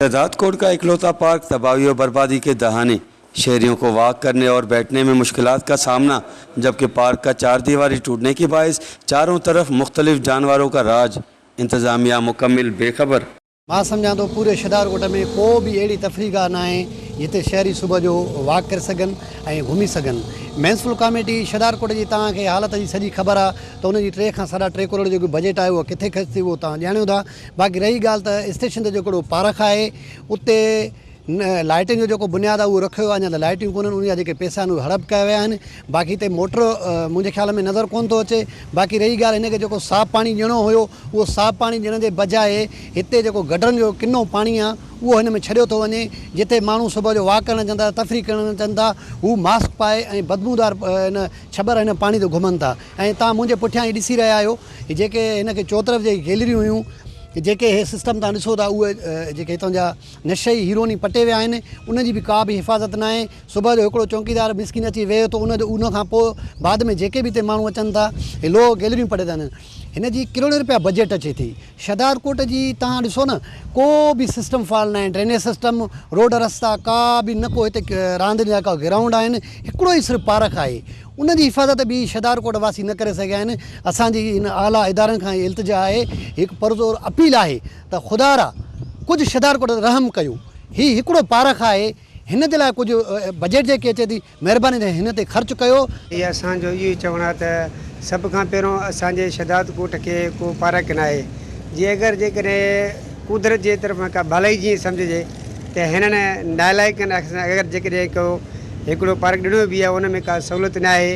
शहजादकोट का इकलौता पार्क तबाही और बर्बादी के दहाने। शहरियों को वॉक करने और बैठने में मुश्किलात का सामना, जबकि पार्क का चार दीवारी टूटने के बायस चारों तरफ मुख्तलिफ जानवरों का राज। इंतज़ामिया मुकम्मल बेखबर। مان سمجهان ٿو پوري شھدارڪوٽ ۾ ڪو به اهڙي تفريح گاهه ناهي جتي شهري صبح جو واڪ ڪري سگهن ۽ گهمي سگهن. ميونسپل ڪاميٽي شھدارڪوٽ جي توهان کي حالت جي سڄي خبر آ ته ان جي ٽي کان ساڍا ٽي ڪروڙ جيڪو بجيٽ آهي اهو ڪٿي خرچ ٿي اهو توهان ڄاڻيو ٿا. باقي رهي ڳالهه ته اسٽيشن تي جيڪو پارڪ آهي اتي لائٽن جو جيڪو بنياد آهي اهو رکيو ويو آهي اڃا ته لائٽيون ڪونهن ان جا جيڪي پئسا آهن اهي هڙپ ڪيا ويا آهن باقي هتي موٽر منهنجي خيال ۾ نظر ڪونه ٿو اچي باقي رهي ڳالهه هن کي جيڪو صاف پاڻي ڏيڻو هيو اهو صاف پاڻي ڏيڻ جي بجاء هتي جيڪو گڊرن جو ڪنو پاڻي آهي اهو هن ۾ ڇڏيو ٿو وڃي جتي ماڻهو صبح جو واڪ ڪرڻ اچن ٿا تفريح ڪرڻ اچن ٿا هو ماسڪ پائي ۽ بدبودار هن ڇٻر هن پاڻي تي گهمن ٿا ۽ توهان منهنجي پٺيان هي ڏسي رهيا آهيو هي جيڪي هن کي چوطرف جيڪي گيلريون هيون جيڪي هي سسٽم توهان ڏسو ٿا اهي جيڪي هتان جا نشئي هيروني پٽي ويا آهن انهن جي به ڪا به حفاظت ناهي صبح جو هڪڙو چونڪيدار مسڪين اچي ويهي ٿو ان جو ان کان پوء بعد ۾ جيڪي به هتي ماڻهو اچن ٿا هي لوهه گيلريون پٽي ٿا وڃن هن جي ڪروڙين رپيا بجيٽ اچي ٿي شهدادڪوٽ جي توهان ڏسو نه ڪو به سسٽم فعال ناهي ڊرينيج سسٽم روڊ رستا ڪا به نه ڪو هتي راند جا ڪا گرائونڊ آهن هڪڙو ئي صرف پارڪ آهي ان جي حفاظت به شھدارڪوٽ واسي نه ڪري سگهيا آهن، اسان جي ان اعليٰ ادارن کان هي التجا آهي، هڪ پرزور اپيل آهي ته خدارا ڪجهه شھدارڪوٽ تي رحم ڪيو، هي هڪڙو پارک آهي، هن جي لاء ڪجهه بجيٽ جيڪي اچي ٿي مهرباني ٿئي هن تي خرچ ڪيو. هي اسان جو اهو ئي چوڻ آهي ته سڀ کان پهريون اسان جي شھدادڪوٽ کي ڪو پارڪ ناهي جي اگر جيڪڏهن قدرت جي طرفان ڪا ڀلائي جيئن سمجهجي ته هنن نالائقن اگر جيڪڏهن ڪو هڪڙو پارڪ ڏنو به آهي ان ۾ ڪا سهولت ناهي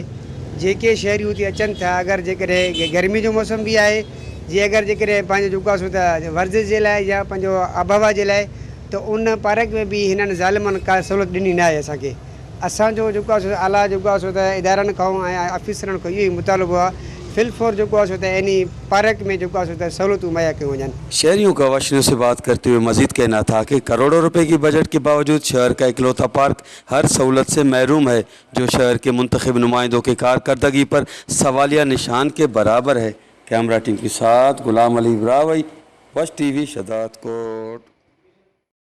جيڪي شهري اتي اچن ٿا اگر جيڪڏهن گرمي جو موسم به آهي جي اگر جيڪڏهن پنهنجو جيڪو آهي سو ته ورزش جي لاء يا پنهنجو آبهوا جي لاء ته ان پارڪ ۾ به هنن ظالمن ڪا سهولت ڏني ناهي اسان کي اسان جو جيڪو آهي سو اعليٰ جيڪو آهي سو ته ادارن کان ۽ آفيسرن کان اهو ئي مطالبو آهي في الفور جيڪو آهي سو ته انهي پارڪ ۾ جيڪو آهي سو ته سهولتون مهيا ڪيون وڃن. شهريون کا وشنو سي بات ڪرتي هوئي مزيد کهنا ٿا ڪه ڪروڙون روپي ڪي بجيٽ ڪي باوجود شهر کا اڪلوتا پارڪ هر سهولت سي محروم هي جو شهر ڪي منتخب نمائندو ڪي ڪارڪردگي پر سواليه نشان ڪي برابر هي ڪيمرا ٽيم ڪي ساٿ غلام علي براهوئي وش ٽي وي شهدادڪوٽ.